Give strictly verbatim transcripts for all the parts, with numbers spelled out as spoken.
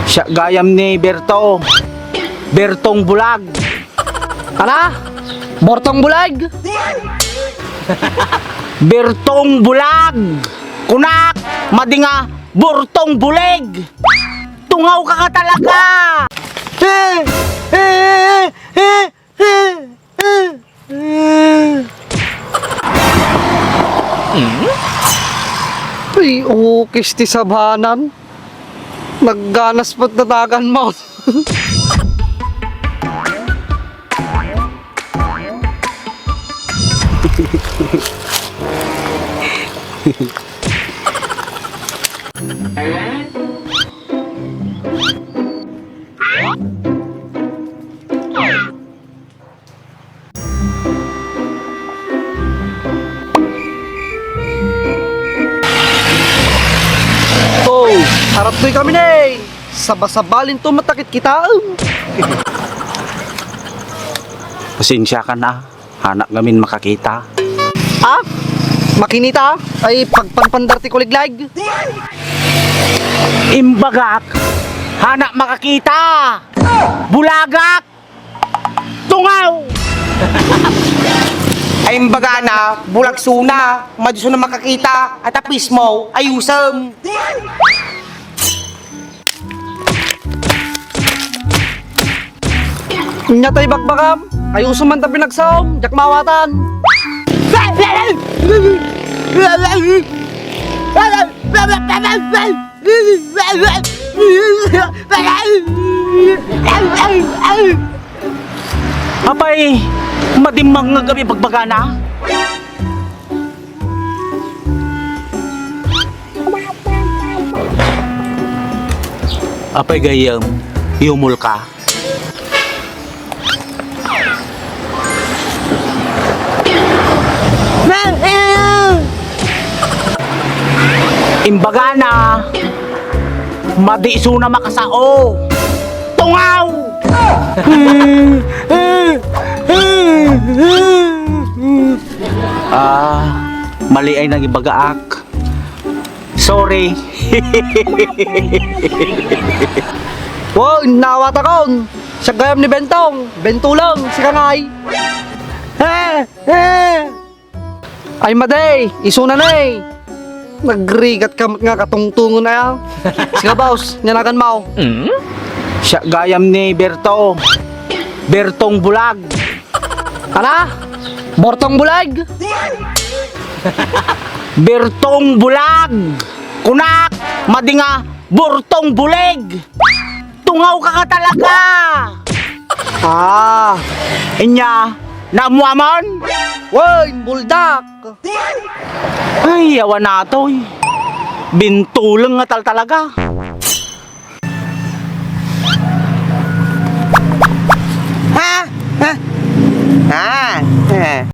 Siak gayam ni Berto. Bertong Bulag. Ala? Bortong Bulag? Bertong Bulag! Kunak, madi nga Bortong Bulig! Tungaw ka nga talaga! Ay, ukis ti sabanan. Nagganas put natagan mo. Oh, araptoy kami ne. Sabasabalinto matakit kitaem. Pasensiakan a, hanak ngamin makakita. Ah? Makinita? Ay, pagpanpandar ti kuliglig. Imbagak, hanak makakita. Bulagak. Tungaw! Ay, imbagana, bulagsona, madi isuna makakita, at apismo, ayusem. Inya tay bakbakam, ayusem man ta pinagsaom, diak maawatan. Apay, madimmangngeg a ibagbagana? Apay gayyem, yumulka? Imbagana, madi isuna makasao. Tungaw! Ah, mali ay nangibagaak. Sorry. Wow, inawat akon. Siak gayam ni Bentong. Bentulong, sika ngay. Ah, ah. Ay, madi, isuna ne. Nagrigat ka met nga katungtungon aya. Sika, boss, nia naganmo? Siak gayam ni Berto. Bertong Bulag. Ala? Bortong Bulag? Bertong Bulag. Kunak, madi nga Bortong Bulig. Tungaw ka nga talaga. Ah. Inya, naammuamon? Wen, buldak. Ay, awan natoy. Bintuleng nga tal talaga. Ha? Ha? Ah, eh.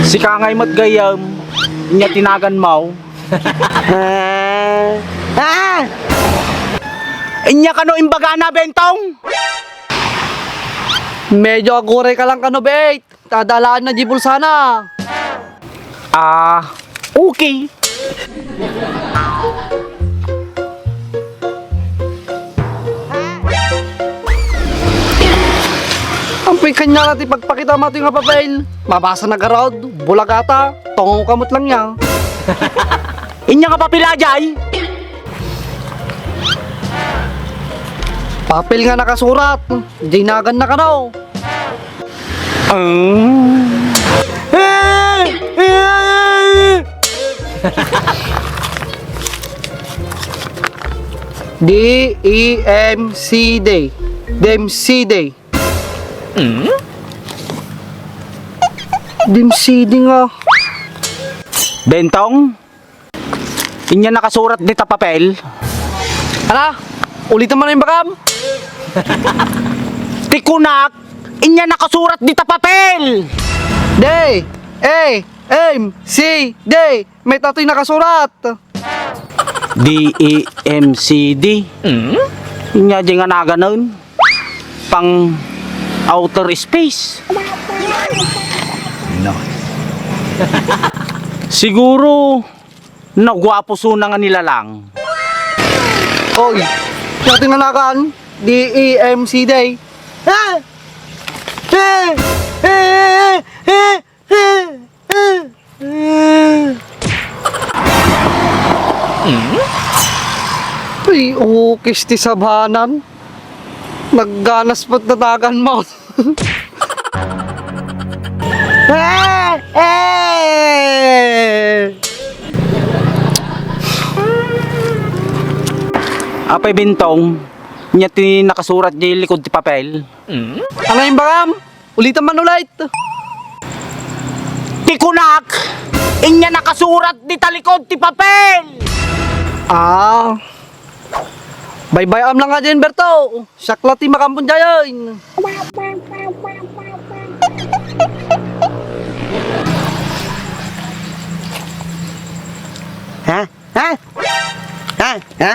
Sika ngay met gayyem, inya ti naganmo. Ah. Ah! Inya kano imbagana, Bentong? Medyo aguray ka lang kano, Beit. Tadalaanna di bulsana. Ah, okay. Ampoy kaniana ti pagpakita mato nga papel. Mabasa na garud, bulagata, tungaw ka met lang ya. Inya nga papel a jay? Papel nga nakasurat, di nagan na kano. Ah. D E M C D. Dem C D. Hmm? Dem C D nga. Bentong? Inya nakasurat dita papel? Ala, ulitem man imbagam. Ti kunak, inya nakasurat dita papel. D, A, M, C, D. Mayta toy nakasurat? D, A, M, C, D. Hmm? Inya di nga naganen. Pang outer space. No. Siguro, naguapo suna nga nilalang. Oy, Dati nga nakan, D E M C day. Ha? Eh, eh, eh, eh, eh, eh, eh. Ay, ukis ti sabanan. Nagganas put natagan mo. Eh, eh. Apay Bintong, ania ti nakasurat di likod ti papel? Ano imbagam? Ulitan man ulit. Ti kunak, ania nakasurat di talikod ti papel. Ah. Baybay-am lang nga diay, Berto. Siak la ti makaammo diay. Ha? Ha? Ha? Ha?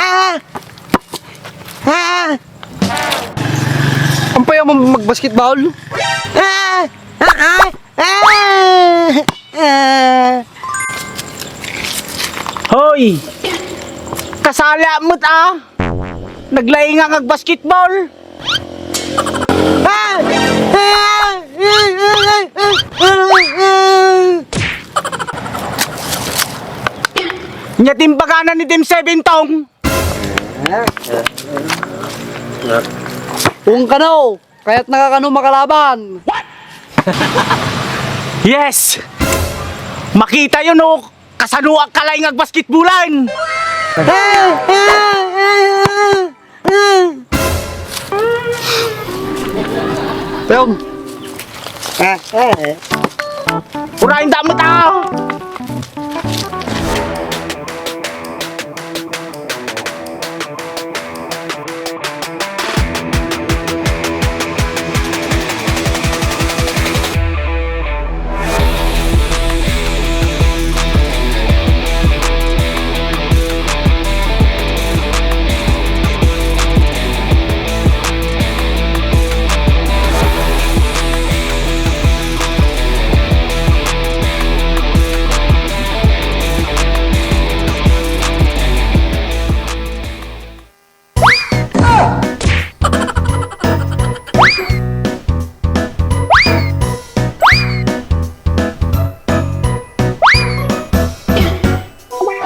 Ah! Ah! Ampay a mag-basketball? Ah! Ah! Ah! Ah! Ah! Hoy! Kasala met a! Naglaing nga ag-basketball! Ah! Ah! Ania ti imbagana ni Team Seven Tong? Ungkano, kayatnaka kano makalaban? Yes! Makitayo no kasanoak kalaing ag-basketballan! Teo. Urayen da met a!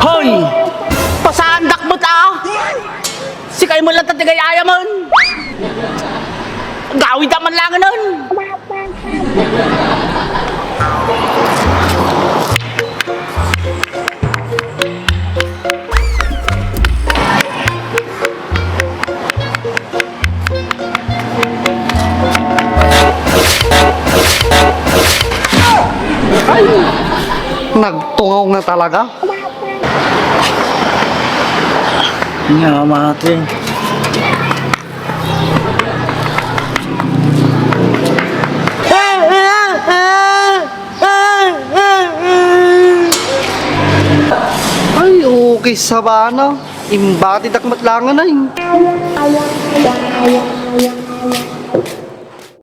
Hoy! Pasaandak met a! Sika met latta ti gayayamon! Gawidda man langen! Ay, nagtungaw nga talaga. Nga, mati. Ay, ukis sabana. Imbatidak met langen ay.